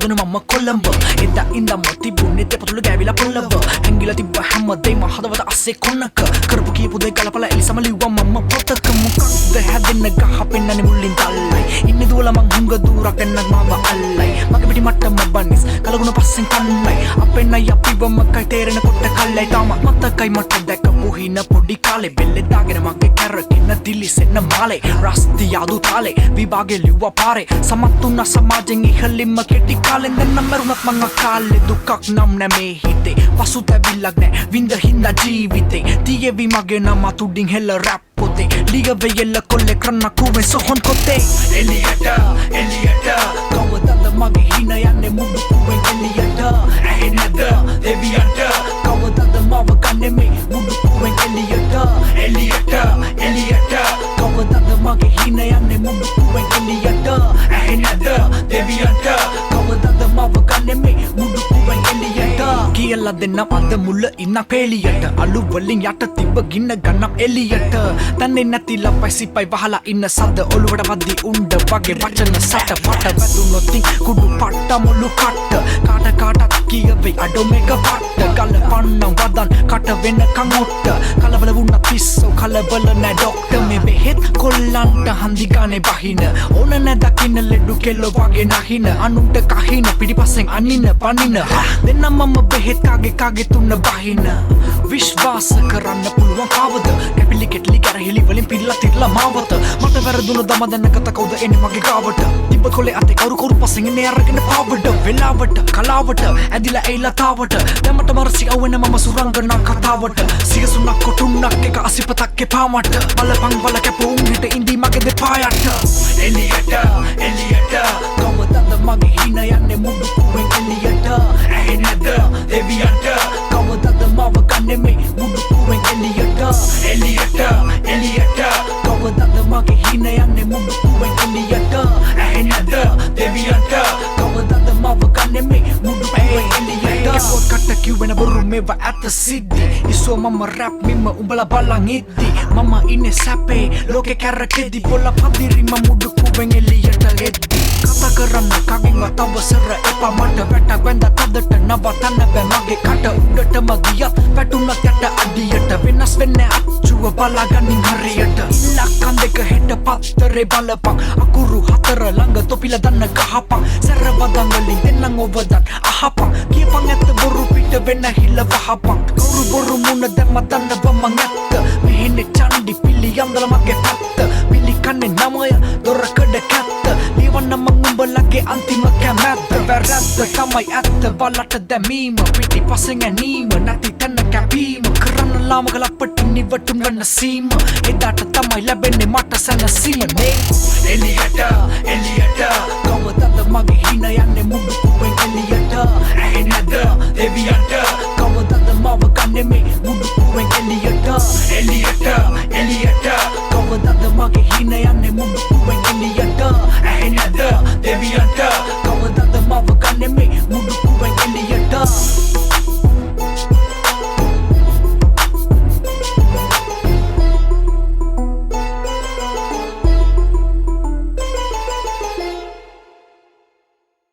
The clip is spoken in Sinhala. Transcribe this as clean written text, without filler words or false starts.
ඉපදුනේ මම කොළඹ. එදා ඉඳන්ම තිබුණේ දෙපතුල ගෑවිලා පොළව. හැංගිලා තිබ්බ හැමදේම හදවත අස්සේ කොනක. කරපු කියපු දේ ගලපලා එලිසම ලිව්වා මම පොතක. මොකක්ද හැදෙන්න ගහ පෙන්නන්නේ මුල්ලින් තල්ලයි. ඉන්නේ දුවලා මං හුඟ දුරක් දැන්නත් මාව අල්ලයි. මගේ පිටි මට්ටම බනිස් කලගුණ පස්සෙන් කන්නයි. අපේ නයි අපිවම කයි තේරෙන කොට කල්ලයි. තාම මතකයි මට දැකපු හින පොඩි කාලේ. බෙල්ලේ දාගෙන මගේ කැරකෙන දිලිසෙන මාලේ. රස්තියාදු තාලේ විභාගේ ලිව්වා පාරේ. සමත් වුණා සමාජෙන් ඉහළින්ම කෙටි කාලෙන්. දැන් නම් මැරුණත් මං අකාලේ දුකක් නම් නෑ මේ හිතේ. පසුතැවිල්ලක් නෑ විඳ හින්දා ජීවිතේ. තියේවි මගේ නම තුඩින් හෙළ රැප් පොතේ. ලියවේ එල්ල කොල්ලේ කරන්න කුවෙන් සොහොන් කොතේ. එළියට එළියට කවදද මගේ හින යන්නේ මුඩුකුවෙන් එළියට. ඇහෙන්නද දෙවියන්ට කවදද මාව ගන්නේ මේ මුඩුකුවෙන් එළියට. එළියට එළියට කවදද මගේ හින යන්නේ මුඩුකුවෙන් එළියට. ඇහෙන්නද දෙවියන්ට කවදද මාව ගන්නේ මේ මුඩුකුවෙන් එළියට. කියලා දෙන්නම් අද මුල ඉන්න පේලියට. අලු වලින් යට තිබ්බ ගින්න ගන්නම් එළියට. දන්නේ නැති ලපයි සිපයි වහලා ඉන්න සද්ද ඔළුවට වද්දි උණ්ඩ වගේ වචන සට පට වැදුනොත් කුඩු පට්ට මුළු කට්ට. කාට කාටත් කියවෙයි අඩෝ මේක පට්ට. ගලපන්නම් වදන් කට වෙනකන් ඔට්ට. කලබල වුණත් පිස්සෝ කලබල නෑ ඩොක්ටර්. මේ බෙහෙත් කොල්ලන්ට හන්දි ගානේ බහින. ඕන නෑ දකින්න ලෙඩු කෙල්ලෝ වගේ නහින. අනුන්ට කහින පිටිපස්සෙන් අනින පනින. දෙන්නම් මම බෙහෙත් කාගේ කාගේ තුන්න බහින. විශ්වාස කරන්න පුළුවන් කවද? කැපිලි කෙටලි ගැරහිලි වලින් පිරලා තිරලා මාවත. මට වැරදුන දම දැනගත කවුද එන්නේ මගේ ගාවට? තිබ්බ කොලේ අතේ කවුරු කවුරු පස්සෙන් එන්නේ අරගෙන පාවඩ. වෙලාවට කලාවට ඇදිලා ඒ ලතාවට. දැන් මට මරසි අවෙන මම සුරංගනා කතාවට. සියසුනක් කොටුන්නක් එක අසිපතක් එපා මට. බලපං වල කැපුම් හිට ඉඳී මගේ දෙපා යට. එළියට එළියට කවදද මගේ හින යන්නේ මුඩුකුවෙන් එළියට. ඇහෙන්නද දෙවියන්ට කවදද මාව ගන්නේ මේ මුඩුකුවෙන් එළියට. එළියට එළියට කවදද මගේ හින යන්නේ මුඩුකුවෙන් එළියට. ඇහෙන්නද දෙවියන්ට කවදද මාව ගන්නේ මේ මුඩුකුවෙන් එළියට. කැපුවත් කට කිව්වෙන බොරු මේවා ඇත්ත සිද්ධි. ඉස්සෝ මම රැප් මිම උඹලා බලන් ඉද්දි. මම ඉන්නේ සැපේ ලෝකේ කැරකෙදි. බොල පදිරි මම මුඩුකුවෙන් එළියට එද්දි. කතා කරන්න කාගෙන්වත් අවසර එපා මට. වැටක් වැඳ තදට නවතන්න බෑ මගේ කට. උඩටම ගියත් වැටුණත් යට අඩියට. වෙනස් වෙන්නේ අච්චුව බලාගනින් හරියට. ඉලක්කම් දෙක හෙට පත්තරේ බලපන්. අකුරු හතර ළඟ තොපිලා දන්න ගහපන්. සැර වදන් වලින් දෙන්නම් ඔබ දන් අහපන්. කියපන් ඇත්ත බොරු පිට වෙන හිල වහපන්. කවුරු බොරු මුණ දැම්ම දන්නව මං ඇත්ත. මෙහෙනේ චණ්ඩි පිළි අන්දලා මගේ පැත්ත. පිළිකන්නේ නමය දොරකඩ කැත්ත. ලියවන්න මං උඹලගේ අන්තිම කැමැත්ත. වැරැද්ද තමයි ඇත්ත බලට දැමීම. පිටිපස්සෙන් ඇනීම නැති තැන කැපීම. කරන්න ලාමක ලප්පට නිවටුම් වෙන සීම. එදාට තමයි ලැබෙන්නේ මට සැනසීම නේ. එළියට එළියට කවදද මගේ හින යන්නේ මුඩුකුවෙන් එළියට.